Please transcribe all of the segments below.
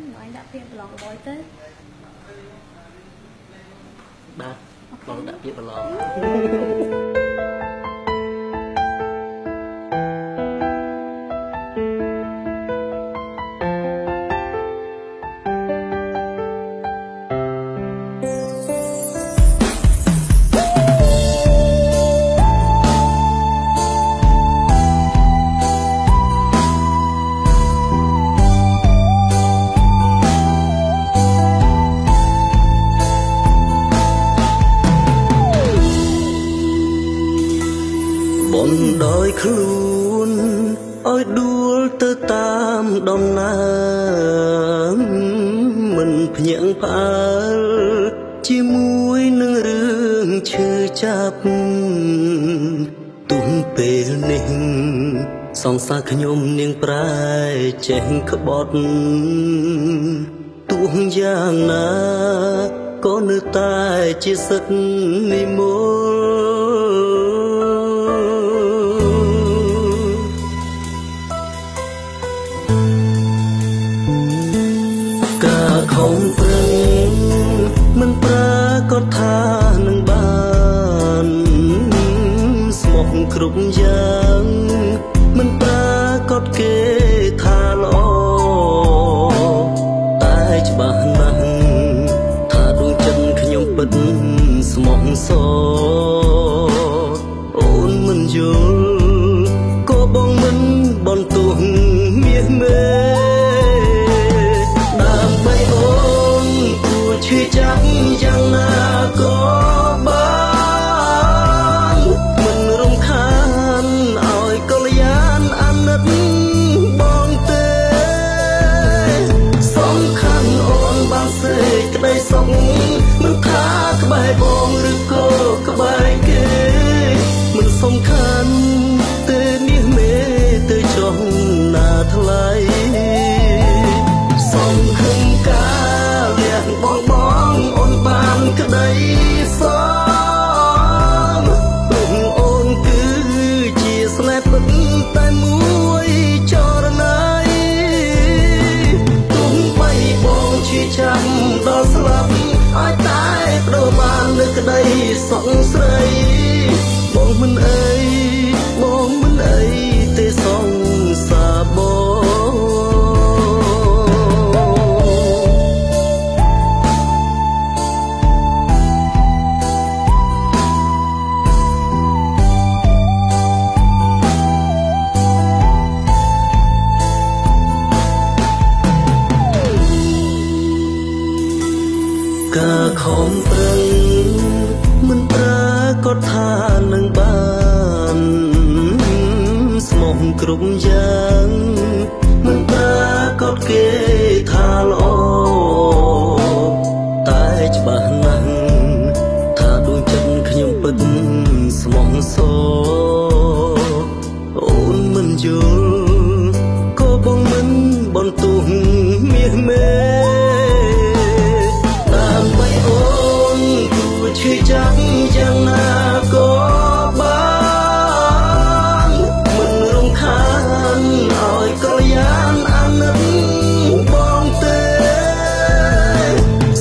បងឯងដាក់ពាក្យប្រឡងបយទៅបាទបងដាក់ពាក្យប្រឡងដោយខ្លួនឲ្យដួលទៅតាមដំណើរមិនភ្ញាក់ផ្អើលជាមួយនឹងរឿងឈឺចាប់ទុំពេលនេះសង្សារខ្ញុំនាងប្រែចេះក្បត់ទោះយ៉ាងណាក៏នៅតែជាសិទ្ធិនិមលខំប្រឹងមិនប្រាកដថានឹងបានស្មោះគ្រប់យ៉ាងមិនប្រាកដគេថាល្អតែច្បាស់ណាស់ថាដួងចិត្តខ្ញុំពិតស្មោះសរអូនមិនយល់ក៏បងមិនបន្ទោសមាសមេឈឺចាប់យ៉ាងណាក៏បានមិនរំខានឲ្យកល្យានអាណិតបងទេសំខាន់អូនបានសេចក្តីសុខមិនថាក្បែរបងឬក៏ក្បែរគេមិនសំខាន់ទេមាសមេទៅចុះណាថ្លៃសំខឹងកាលះបងបងអូនបានក្តីសងព្រោះអូនគឺជាស្នេហ៍ពិតតែមួយចរណៃទោះបីបងឈឺចាំដល់ស្លាប់ឲ្យតែប្ដូរបាននៅក្តីសុខស្រីបងមិនអីបងមិនអីទេសង្សារបងការខំប្រឹងមិនប្រាកដថានឹងបានស្មោះគ្រប់យ៉ាងមិនប្រាកដគេថាល្អតែច្បាស់ណាស់ថាដួងចិត្តខ្ញុំពិតស្មោះសរអូនមិនយល់ក៏បងមិនបន្ទោសមាសមេដើម្បីអូនគួរឈឺចាប់យ៉ាងណាក៏បានមិនរំខានឲ្យកល្យានអាណិតបងទេ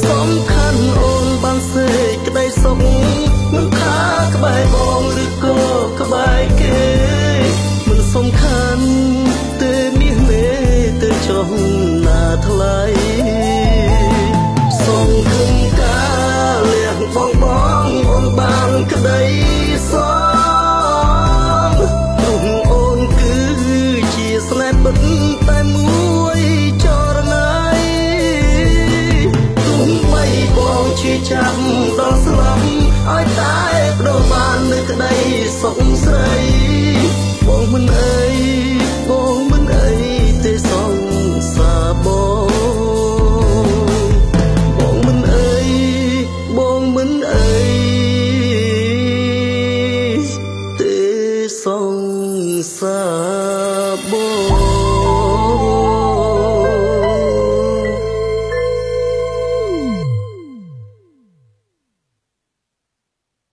សំខាន់អូនបានសេចក្តីសុខមិនថាក្បែរបងឬក៏ក្បែរគេមិនសំខាន់ទេមាសមេទៅចុះណាថ្លៃសង្ឃឹមកាលះបងបងអូនបានក្តីសងព្រោះអូនគឺជាស្នេហ៍ពិតតែមួយចរណៃទោះបីបងឈឺចាំដល់ស្លាប់ឲ្យតែប្ដូរបាននៅក្តីសុខស្រីបងមិនអី